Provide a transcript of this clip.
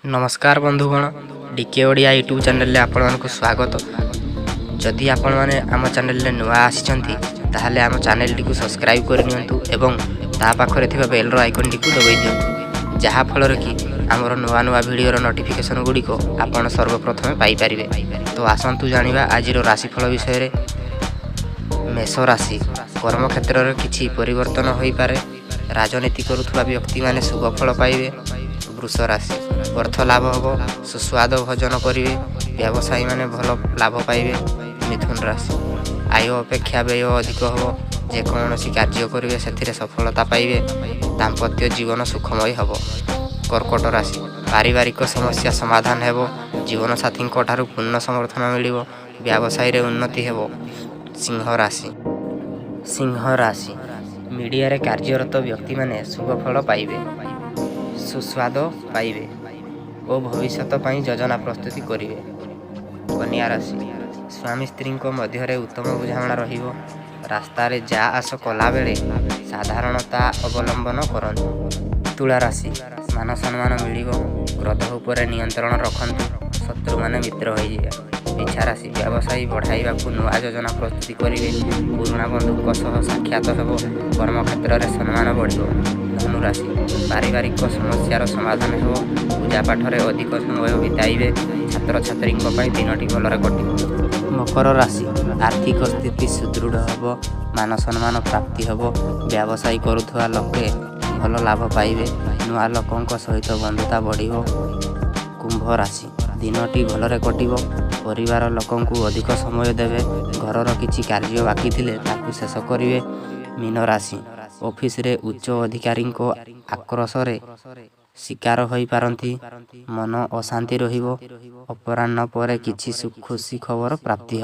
ନମସ୍କାର ବନ୍ଧୁଗଣ, DK Odia YouTube ଚ୍ୟାନେଲରେ ଆପଣମାନଙ୍କୁ ସ୍ୱାଗତ। ଯଦି ଆପଣମାନେ ଆମ ଚ୍ୟାନେଲରେ ନୂଆ ଆସିଛନ୍ତି, ତାହେଲେ ଆମ ଚ୍ୟାନେଲଟିକୁ ସବସ୍କ୍ରାଇବ୍ କରିନିଅନ୍ତୁ ଏବଂ ତା ପାଖରେ ଥିବା ବେଲ୍ର ଆଇକନ୍ଟିକୁ ଦବାଇ ଦିଅନ୍ତୁ, ଯାହାଫଳରେ କି ଆମର ନୂଆ ନୂଆ ଭିଡ଼ିଓର ନୋଟିଫିକେସନ୍ ଗୁଡ଼ିକ ଆପଣ ସର୍ବପ୍ରଥମେ ପାଇପାରିବେ। ତ ଆସନ୍ତୁ ଜାଣିବା ଆଜିର ରାଶିଫଳ ବିଷୟରେ। ମେଷ ରାଶି, କର୍ମକ୍ଷେତ୍ରରେ କିଛି ପରିବର୍ତ୍ତନ ହୋଇପାରେ। ରାଜନୀତି କରୁଥିବା ବ୍ୟକ୍ତିମାନେ ଶୁଭ ଫଳ ପାଇବେ। ବୃଷ ରାଶି, ଅର୍ଥ ଲାଭ ହେବ। ସୁସ୍ୱାଦ ଭୋଜନ କରିବେ। ବ୍ୟବସାୟୀମାନେ ଭଲ ଲାଭ ପାଇବେ। ମିଥୁନ ରାଶି, ଆୟ ଅପେକ୍ଷା ବ୍ୟୟ ଅଧିକ ହେବ। ଯେକୌଣସି କାର୍ଯ୍ୟ କରିବେ, ସେଥିରେ ସଫଳତା ପାଇବେ। ଦାମ୍ପତ୍ୟ ଜୀବନ ସୁଖମୟ ହେବ। କର୍କଟ ରାଶି, ପାରିବାରିକ ସମସ୍ୟା ସମାଧାନ ହେବ। ଜୀବନସାଥୀଙ୍କ ଠାରୁ ପୂର୍ଣ୍ଣ ସମର୍ଥନ ମିଳିବ। ବ୍ୟବସାୟରେ ଉନ୍ନତି ହେବ। ସିଂହ ରାଶି। ସିଂହ ରାଶି, ମିଡ଼ିଆରେ କାର୍ଯ୍ୟରତ ବ୍ୟକ୍ତିମାନେ ଶୁଭ ଫଳ ପାଇବେ, ସୁସ୍ୱାଦ ପାଇବେ ଓ ଭବିଷ୍ୟତ ପାଇଁ ଯୋଜନା ପ୍ରସ୍ତୁତି କରିବେ। କନ୍ୟା ରାଶି, ସ୍ୱାମୀ ସ୍ତ୍ରୀଙ୍କ ମଧ୍ୟରେ ଉତ୍ତମ ବୁଝାମଣା ରହିବ। ରାସ୍ତାରେ ଯା ଆସ କଲାବେଳେ ସାବଧାନତା ଅବଲମ୍ବନ କରନ୍ତୁ। ତୁଳା ରାଶି, ମାନ ସମ୍ମାନ ମିଳିବ। କ୍ରୋଧ ଉପରେ ନିୟନ୍ତ୍ରଣ ରଖନ୍ତୁ, ଶତ୍ରୁମାନେ ମିତ୍ର ହୋଇଯିବେ। ବିଛା ରାଶି, ବ୍ୟବସାୟ ବଢ଼ାଇବାକୁ ନୂଆ ଯୋଜନା ପ୍ରସ୍ତୁତି କରିବେ। ପୁରୁଣା ବନ୍ଧୁଙ୍କ ସହ ସାକ୍ଷାତ ହେବ। କର୍ମକ୍ଷେତ୍ରରେ ସମ୍ମାନ ବଢ଼ିବ। ଧନୁରାଶି, ପାରିବାରିକ ସମସ୍ୟାର ସମାଧାନ ହେବ। ପୂଜାପାଠରେ ଅଧିକ ସମୟ ବିତାଇବେ। ଛାତ୍ରଛାତ୍ରୀଙ୍କ ପାଇଁ ଦିନଟି ଭଲରେ କଟିବ। ମକର ରାଶି, ଆର୍ଥିକ ସ୍ଥିତି ସୁଦୃଢ଼ ହେବ। ମାନ ସମ୍ମାନ ପ୍ରାପ୍ତି ହେବ। ବ୍ୟବସାୟ କରୁଥିବା ଲୋକେ ଭଲ ଲାଭ ପାଇବେ। ନୂଆ ଲୋକଙ୍କ ସହିତ ବନ୍ଧୁତା ବଢ଼ିବ। କୁମ୍ଭ ରାଶି, ଦିନଟି ଭଲରେ କଟିବ। ପରିବାର ଲୋକଙ୍କୁ ଅଧିକ ସମୟ ଦେବେ। ଘରର କିଛି କାର୍ଯ୍ୟ ବାକି ଥିଲେ ତାକୁ ଶେଷ କରିବେ। ମୀନ ରାଶି, ଅଫିସରେ ଉଚ୍ଚ ଅଧିକାରୀଙ୍କ ଆକ୍ରୋଶରେ ଶିକାର ହୋଇପାରନ୍ତି। ମନ ଅଶାନ୍ତି ରହିବ। ଅପରାହ୍ନ ପରେ କିଛି ଖୁସି ଖବର ପ୍ରାପ୍ତି ହେବ।